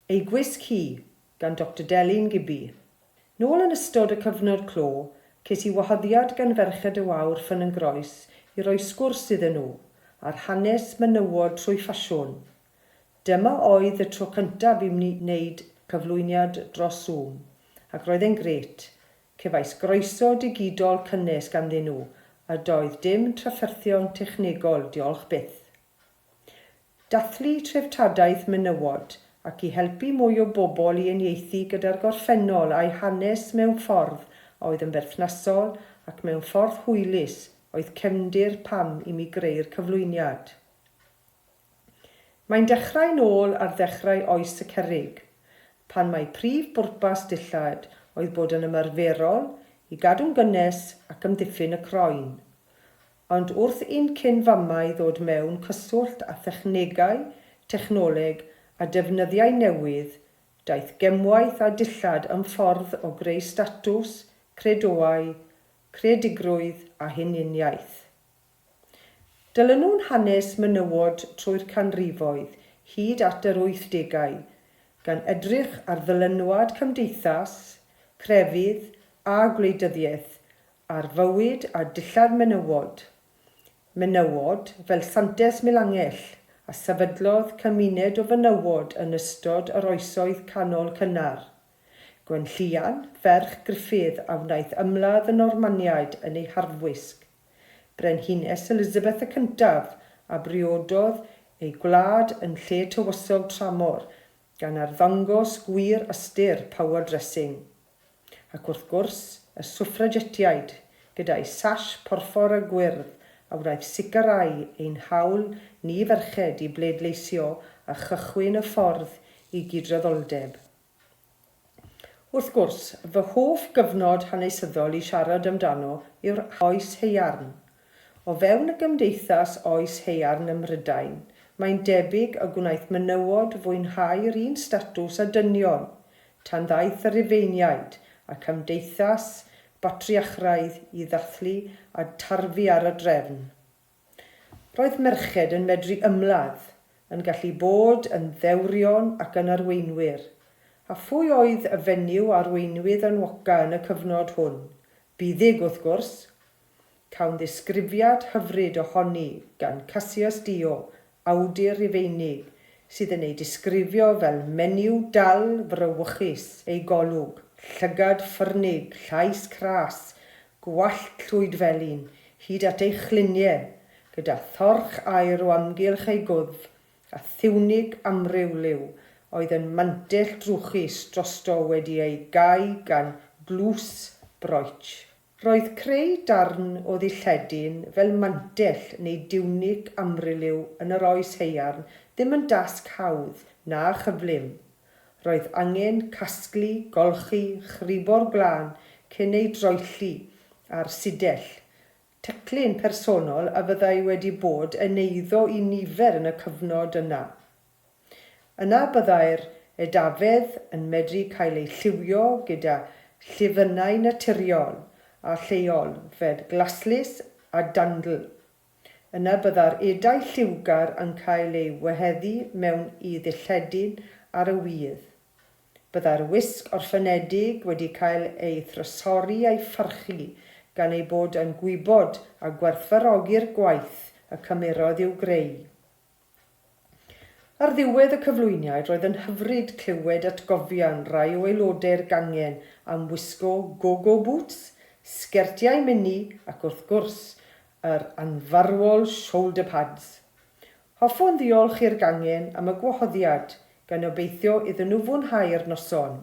Ei Gwisg Hi, gan Doctor Delun Gibby. Nôl yn ystod y cyfnod clo, ces i wahoddiad gan Ferched y Wawr Ffynnongroes i roi sgwrs iddyn nhw ar hanes menywod trwy ffasiwn. Dyma oedd y tro cyntaf i mi wneud cyflwyniad dros Zoom, ac roedd e'n grêt. Cefais groeso digidol cynnes ganddyn nhw, a doedd dim trafferthion technegol, diolch byth. Dathlu treftadaeth menywod ac i helpu mwy o bobl i uniaethu gyda'r gorffennol a'u hanes mewn ffordd a oedd yn berthnasol ac mewn ffordd hwylus oedd cefndir pam i mi greu'r cyflwyniad. Mae'n dechrau'n ôl ar ddechrau Oes y Cerrig, pan mai prif bwrpas dillad oedd bod yn ymarferol, i gadw'n gynnes ac amddiffyn y croen. Ond wrth i'n cyn-famau ddod mewn cyswllt â thechnegau, technoleg a defnyddiau newydd, daeth gemwaith a dillad yn ffordd o greu statws, credoau, creadigrwydd a hunaniaeth. Dilynwn hanes menywod trwy'r canrifoedd hyd at yr wythdegau, gan edrych ar ddylanwad cymdeithas, crefydd a gwleidyddiaeth ar fywyd a dillad menywod. Menywod fel Santes Milangell, a sefydlodd cymuned o fenywod yn ystod yr Oesoedd Canol cynnar. Gwenllïan, ferch Gruffydd a wnaeth ymladd y Normaniaid yn ei harfwisg. Brenhines Elizabeth y Cyntaf, a briododd ei gwlad yn lle tywysog tramor, gan arddangos gwir ystyr power dressing. Ac wrth gwrs, y swffragetiaid, gyda'u sash porffor a gwyrdd a wnaeth sicrhau ein hawl ni ferched i bleidleisio a chychwyn y ffordd i gydraddoldeb. Wrth gwrs, fy hoff gyfnod hanesyddol i siarad amdano yw'r Oes Haearn. O fewn y gymdeithas Oes Haearn ym Mhrydain, mae'n debyg y gwnaeth menywod fwynhau'r un statws â dynion, tan ddaeth y Rufeiniaid a cymdeithas batriachraidd i ddathlu a tarfu ar y drefn. Roedd merched yn medru ymladd, yn gallu bod yn ddewrion ac yn arweinwyr. A phwy oedd y fenyw arweinwydd enwoca yn y cyfnod hwn? Buddug, wrth gwrs! Cawn ddisgrifiad hyfryd ohoni gan Cassius Dio, awdur Rufeinig, sydd yn ei disgrifio fel menyw dal frawychus ei golwg, llygad ffyrnig, llais cras, gwallt llwydfelyn, hyd at ei chlunie, gyda thorch aur o amgylch ei gwddf, a thiwnig amryw liw oedd yn mantell drwchus drosto wedi ei gau gan glws broetsh. Roedd creu darn o ddilledyn fel mantell neu diwnic amryliw yn yr Oes Haearn ddim yn dasg hawdd na chyflym. Roedd angen casglu, golchi, chribo'r gwlân cyn ei droelli ar sidell, teclyn personol a fyddai wedi bod yn eiddo i nifer yn y cyfnod yna. Yna byddai'r edafedd yn medru cael ei lliwio gyda llifynnau naturiol a lleol fel glaslys a dandl. Yna byddai'r edau lliwgar yn cael ei weheddu mewn i ddilledyn ar y wydd. Byddai'r wisg orffenedig wedi cael ei thrysori a'i pharchu gan ei bod yn gwybod a gwerthfawrogi'r gwaith y cymerodd i'w greu. Ar ddiwedd y cyflwyniad roedd yn hyfryd clywed atgofion rai o aelodau'r gangen am wisgo go-go boots, sgertiau mini ac wrth gwrs, yr anfarwol shoulder pads. Hoffwn ddiolch i'r gangen am y gwahoddiad gan obeithio iddyn nhw fwynhau'r noson.